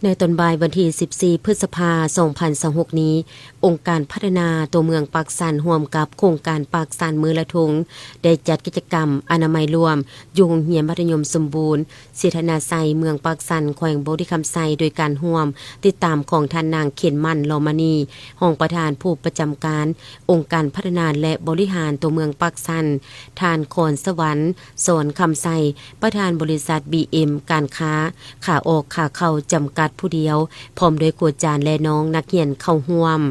ໃນຕອນບ່າຍວັນທີສິບສີ່ ພຶດສະພາ ສອງພັນຊາວຫົກນີ້, ອົງການພັດທະນາຕົວເມືອງປາກຊັນ ຮ່ວມກັບໂຄງການປາກຊັນມື້ລະທົງ ໄດ້ຈັດກິດຈະກຳອະນາໄມລວມ ຢູ່ໂຮງຮຽນມັດທະຍົມສົມບູນ ເສດຖະນາໄຊ ເມືອງປາກຊັນ ແຂວງບໍລິຄຳໄຊ ໂດຍການຮ່ວມຕິດຕາມຂອງທ່ານນາງ ເຂັນໝັ້ນ ລໍມະນີ ຮອງປະທານຜູ້ປະຈຳການອົງການພັດທະນາ ແລະ ບໍລິຫານຕົວເມືອງປາກຊັນ, ທ່ານ ຄອນສະຫວັນ ສອນຄຳໄຊ ປະທານບໍລິສັດ ບີເອັມ ການຄ້າ ຂາອອກຂາເຂົ້າ ຈຳກັດຜູ້ດຽວ, ພ້ອມດ້ວຍຄູອາຈານ ແລະ ນ້ອງນັກຮຽນເຂົ້າຮ່ວມ.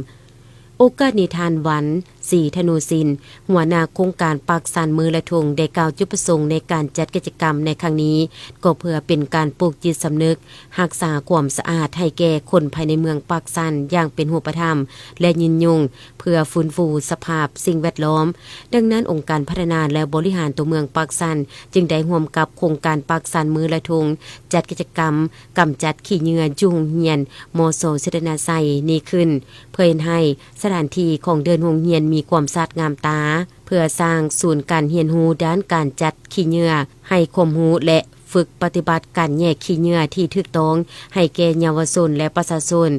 ໂອກາດນີ້ ທ່ານ ວັນ ສີທະນູສິນ ຫົວໜ້າໂຄງການປາກຊັນມື້ລະທົງ ໄດ້ກ່າວຈຸດປະສົງໃນການຈັດກິດຈະກຳໃນຄັ້ງນີ້ ກໍເພື່ອເປັນການປູກຈິດສຳນຶກຮັກສາຄວາມສະອາດໃຫ້ແກ່ຄົນພາຍໃນເມືອງປາກຊັນຢ່າງເປັນຮູບປະທຳ ແລະ ຍືນຍົງ ເພື່ອຟື້ນຟູສະພາບສິ່ງແວດລ້ອມ. ດັ່ງນັ້ນ, ອົງການພັດທະນາ ແລະ ບໍລິຫານຕົວເມືອງປາກຊັນ ຈຶ່ງໄດ້ຮ່ວມກັບໂຄງການປາກຊັນມື້ລະທົງ ຈັດກິດຈະກຳກຳຈັດຂີ້ເຫຍື້ອຢູ່ໂຮງຮຽນ ມສ ເສດຖະນາໄຊ ນີ້ຂຶ້ນ ເພື່ອເຮັດໃຫ້ສະຖານທີ່ຂອງເດີ່ນໂຮງຮຽນມີຄວາມສະອາດງາມຕາ, ເພື່ອສ້າງສູນການຮຽນຮູ້ດ້ານການຈັດຂີ້ເຫຍື້ອ, ໃຫ້ຄວາມຮູ້ ແລະ ຝຶກປະຕິບັດການແຍກຂີ້ເຫຍື້ອທີ່ຖືກຕ້ອງໃຫ້ແກ່ເຍົາວະຊົນ ແລະ ປະຊາຊົນ,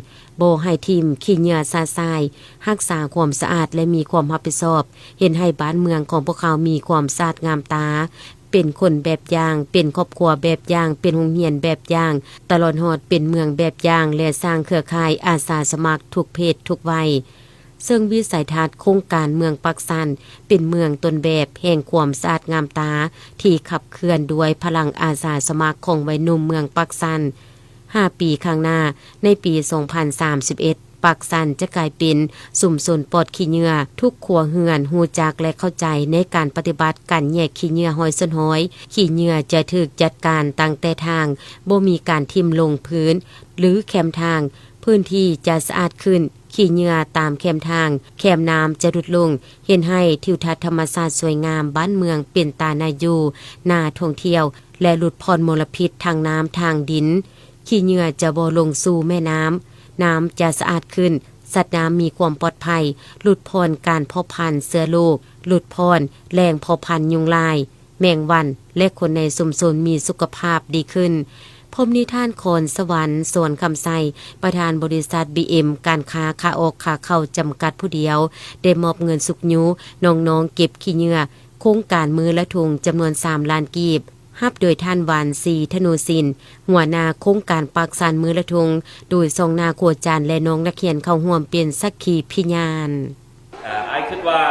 ບໍ່ໃຫ້ຖິ້ມຂີ້ເຫຍື້ອຊະຊາຍ, ຮັກສາຄວາມສະອາດ ແລະ ມີຄວາມຮັບຜິດຊອບ, ເຮັດໃຫ້ບ້ານເມືອງຂອງພວກເຮົາມີຄວາມສະອາດງາມຕາ, ເປັນຄົນແບບຢ່າງ, ເປັນຄອບຄົວແບບຢ່າງ, ເປັນໂຮງຮຽນແບບຢ່າງ, ຕະຫຼອດຮອດເປັນເມືອງແບບຢ່າງ ແລະ ສ້າງເຄືອຂ່າຍອາສາສະໝັກທຸກເພດທຸກໄວ. ເຊິ່ງວິໄສທັດໂຄງການເມືອງປາກຊັນ ເປັນເມືອງຕົ້ນແບບແຫ່ງຄວາມສະອາດງາມຕາ ທີ່ຂັບເຄື່ອນດ້ວຍພະລັງອາສາສະໝັກຂອງໄວໜຸ່ມເມືອງປາກຊັນ. ຫ້າປີຂ້າງໜ້າ, ໃນປີສອງພັນສາມສິບເອັດ, ປາກຊັນຈະກາຍເປັນຊຸມຊົນປອດຂີ້ເຫຍື້ອ. ທຸກຄົວເຮືອນຮູ້ຈັກ ແລະ ເຂົ້າໃຈໃນການປະຕິບັດການແຍກຂີ້ເຫຍື້ອຮ້ອຍສ່ວນຮ້ອຍ. ຂີ້ເຫຍື້ອຈະຖືກຈັດການຕັ້ງແຕ່ທາງ, ບໍ່ມີການຖິ້ມລົງພື້ນ ຫຼື ແຄມທາງ. ພື້ນທີ່ຈະສະອາດຂຶ້ນ, ຂີ້ເຫຍື້ອຕາມແຄມທາງ, ແຄມນ້ຳຈະຫຼຸດລົງ, ເຮັດໃຫ້ທິວທັດທຳມະຊາດສວຍງາມ, ບ້ານເມືອງເປັນຕາໜ້າຢູ່, ໜ້າທ່ອງທ່ຽວ ແລະ ຫຼຸດຜ່ອນມົນລະພິດທາງນ້ຳທາງດິນ. ຂີ້ເຫຍື້ອຈະບໍ່ລົງສູ່ແມ່ນ້ຳ, ນ້ຳຈະສະອາດຂຶ້ນ, ສັດນ້ຳມີຄວາມປອດໄພ, ຫຼຸດຜ່ອນການເພາະພັນເຊື້ອໂລກ, ຫຼຸດຜ່ອນແຫຼ່ງເພາະພັນຍຸງລາຍ, ແມງວັນ ແລະ ຄົນໃນຊຸມຊົນມີສຸຂະພາບດີຂຶ້ນ. ພ້ອມນີ້ ທ່ານ ຄອນສະຫວັນ ສອນຄຳໄຊ ປະທານບໍລິສັດ ບີເອັມ ການຄ້າຂາອອກຂາເຂົ້າ ຈຳກັດຜູ້ດຽວ ໄດ້ມອບເງິນຊຸກຍູ້ນ້ອງໆເກັບຂີ້ເຫຍື້ອໂຄງການມື້ລະທົງ ຈຳນວນສາມລ້ານກີບ, ຮັບໂດຍທ່ານ ຫວານສີ ທະນູສິນ ຫົວໜ້າໂຄງການປາກຊັນມື້ລະທົງ, ໂດຍສ່ອງໜ້າຄູອາຈານ ແລະ ນ້ອງນັກຮຽນເຂົ້າຮ່ວມເປັນສັກຂີພິຍານ. ເອີ່ ອ້າຍຄິດວ່າ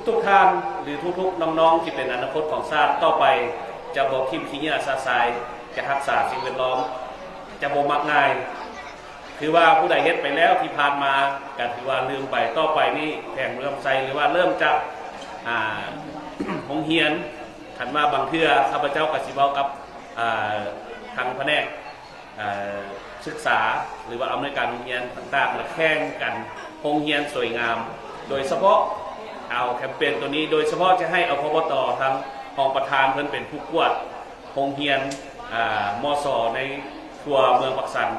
ທຸກໆທ່ານ ຫຼື ທຸກໆນ້ອງໆທີ່ເປັນອະນາຄົດຂອງຊາດຕໍ່ໄປ ຈະບໍ່ຖິ້ມຂີ້ເຫຍື້ອຊະຊາຍ, ຈະຮັກສາສິ່ງແວດລ້ອມ, ຈະບໍ່ມັກງ່າຍ. ຖືວ່າຜູ້ໃດເຮັດໄປແລ້ວທີ່ຜ່ານມາ ກໍຖືວ່າລືມໄປ. ຕໍ່ໄປນີ້ແຂວງບໍລິຄຳໄຊ ຫຼືວ່າເລີ່ມຈາກ ອ່າ ໂຮງຮຽນ, ຄັນວ່າບາງເທື່ອຂ້າພະເຈົ້າກໍຊິເວົ້າກັບ ອ່າ ທາງພະແນກ ເອີ່ ສຶກສາ ຫຼືວ່າອຳນວຍການໂຮງຮຽນຕ່າງໆ ແລະ ແຂ່ງກັນໂຮງຮຽນສວຍງາມ, ໂດຍສະເພາະເອົາແຄມເປນໂຕນີ້ ໂດຍສະເພາະຈະໃຫ້ ອພປຕ ທາງຮອງປະທານເພິ່ນເປັນຜູ້ກວດໂຮງຮຽນ ອາ ມສ ໃນທົ່ວເມືອງປາກຊັນ.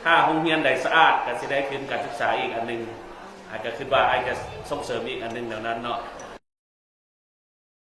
ຖ້າໂຮງຮຽນໃດສະອາດ ກໍຊິໄດ້ທຶນການສຶກສາອີກອັນໜຶ່ງ. ອາ ກໍຄິດວ່າອ້າຍຈະສົ່ງເສີມອີກອັນໜຶ່ງແນວນັ້ນເນາະ.